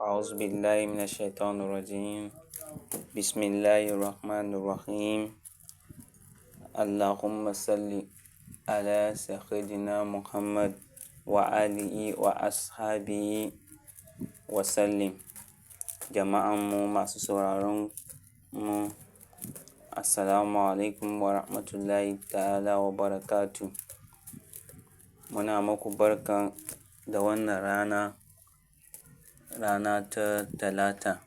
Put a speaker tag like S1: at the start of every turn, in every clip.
S1: أعوذ بالله من الشيطان الرجيم. بسم الله الرحمن الرحيم. اللهم صل على سيدنا محمد وآله وأصحابه وسلم. Jama'anmu masu sauraron mu, Assalamu alaikum warahmatullahi ta'ala wa barakatuhu. Muna muku barka da wannan rana, rana ta Talata.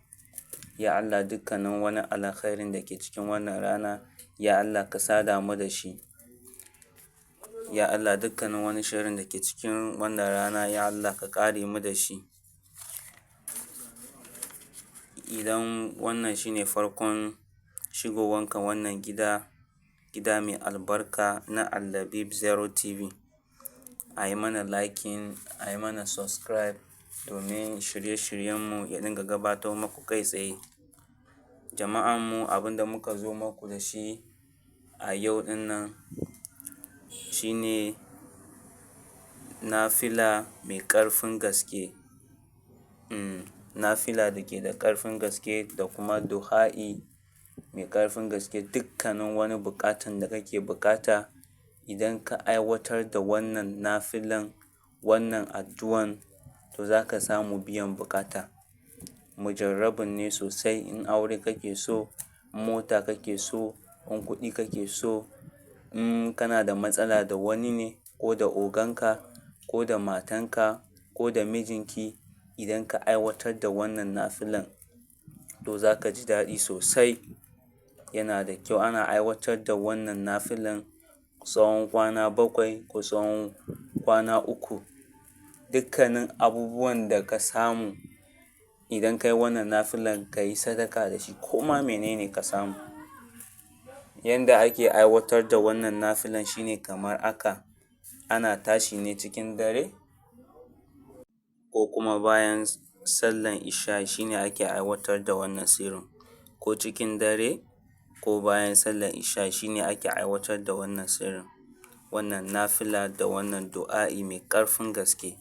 S1: Ya Allah, dukkanin wani alkhairin da ke cikin wannan rana, ya Allah ka sada mu da shi. Ya Allah, dukkanin wani sharrin da ke cikin wannan rana, ya Allah ka kare mu da shi. Idan wannan shi ne farkon shigowanka wannan gida, gida mai albarka na Al-Labib Zero TV, a yi mana liking, a yi mana subscribe domin shirye-shiryenmu ya dinga gabato muku kai tsaye. Jama'anmu, abin da muka zo muku da shi a yau ɗin nan shi ne nafila mai ƙarfin gaske, nafila da ke da ƙarfin gaske da kuma du'a'i mai ƙarfin gaske. Dukkanin wani buƙatan da kake buƙata, idan ka aiwatar da wannan nafilan, wannan addu'an, to za ka samu biyan buƙata. Mujarrabin ne sosai. In aure kake so, in mota kake so, in kuɗi kake so, in kana da matsala da wani ne, ko da oganka, ko da matanka, ko da mijinki, idan ka aiwatar da wannan nafilan, to za ka ji daɗi sosai. Yana da kyau ana aiwatar da wannan nafilan tsawon kwana 7 ko tsawon kwana 3. Dukkanin abubuwan da ka samu idan ka yi wannan nafilan, ka yi sadaka da shi, ko ma mene ne ka samu. Yanda ake aiwatar da wannan nafilan shi ne kamar haka: ana tashi ne cikin dare ko kuma bayan sallan isha'i shi ne ake aiwatar da wannan sirrin, ko cikin dare ko bayan sallan isha'i shi ne ake aiwatar da wannan sirrin, wannan nafila da wannan du'a'i mai ƙarfin gaske.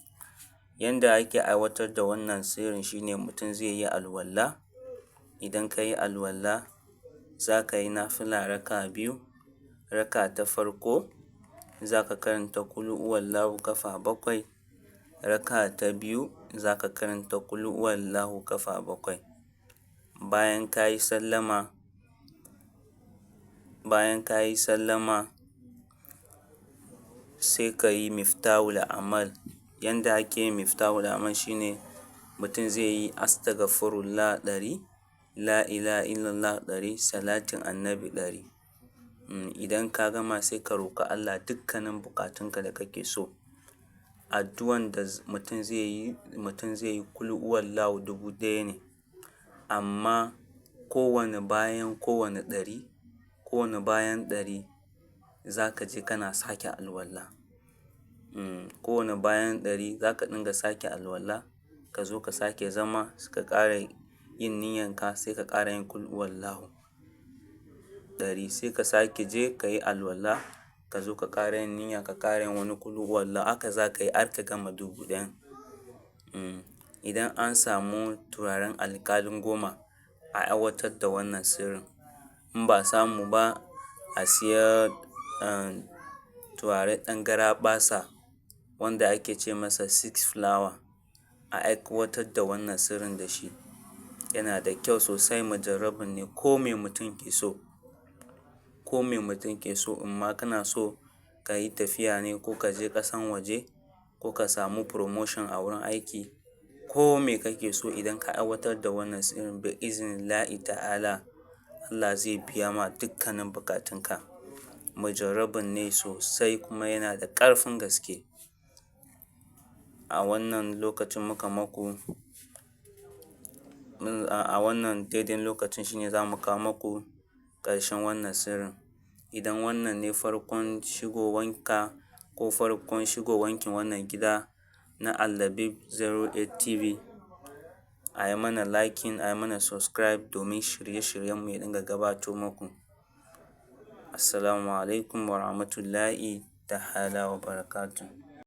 S1: Yanda ake aiwatar da wannan sirrin shi ne mutum zai yi alwala. Idan ka yi alwala, za ka yi nafila raka'a 2. Raka'a ta farko, za ka karanta ƙulhuwallahu ƙafa 7. Raka'a ta biyu, za ka karanta ƙulhuwallahu ƙafa 7. Bayan ka yi sallama, bayan ka yi sallama, sai ka yi miftahul amal. Yanda ake yin miftahul amal shine mutum zai yi astagfirullah 100, la ilaha illallah 100, salatin annabi 100. Idan ka gama, sai ka roƙi Allah dukkanin bukatunka da kake so. Addu'an da mutum zai yi, mutum zai yi ƙulhuwallahu 1000 ne, amma kowane bayan kowane ɗari, kowane bayan 100 za ka je kana sake alwala. Kowane bayan 100 za ka dinga sake alwala, ka zo ka sake zama, ka ƙara yin niyyanka, sai ka ƙara yin ƙulhuwallahu 100, sai ka sake je ka yi alwala, ka zo ka ƙara yin niyya, ka ƙara yin wani ƙulhuwallahu. Haka za ka yi har ka gama 1000. Idan an samu turaren alƙalin goma, a aiwatar da wannan sirrin. In ba a samu ba, a siya turaren ɗan garaɓasa wanda ake ce masa six flower, a aiwatar da wannan sirrin da shi. Yana da kyau sosai, mujarrabin ne. Ko me mutum ke so, ko me mutum ke so, in ma kana so ka yi tafiya ne, ko ka je ƙasan waje, ko ka samu promotion a wurin aiki, ko me kake so, idan ka aiwatar da wannan sirrin, bi iznillahi ta'ala Allah zai biya ma dukkanin bukatunka. Mujarrabin ne sosai kuma yana da ƙarfin gaske. A wannan lokacin muka maku, a wannan daidai lokacin shine za mu kawo maku ƙarshen wannan sirrin. Idan wannan ne farkon shigowanka ko farkon shigowanki wannan gida na Al-Labib 08 TV, a yi mana liking, a yi mana subscribe domin shirye-shiryenmu ya dinga gabato muku. Assalamu alaikum wa rahmatullahi ta'ala wa barakatuh.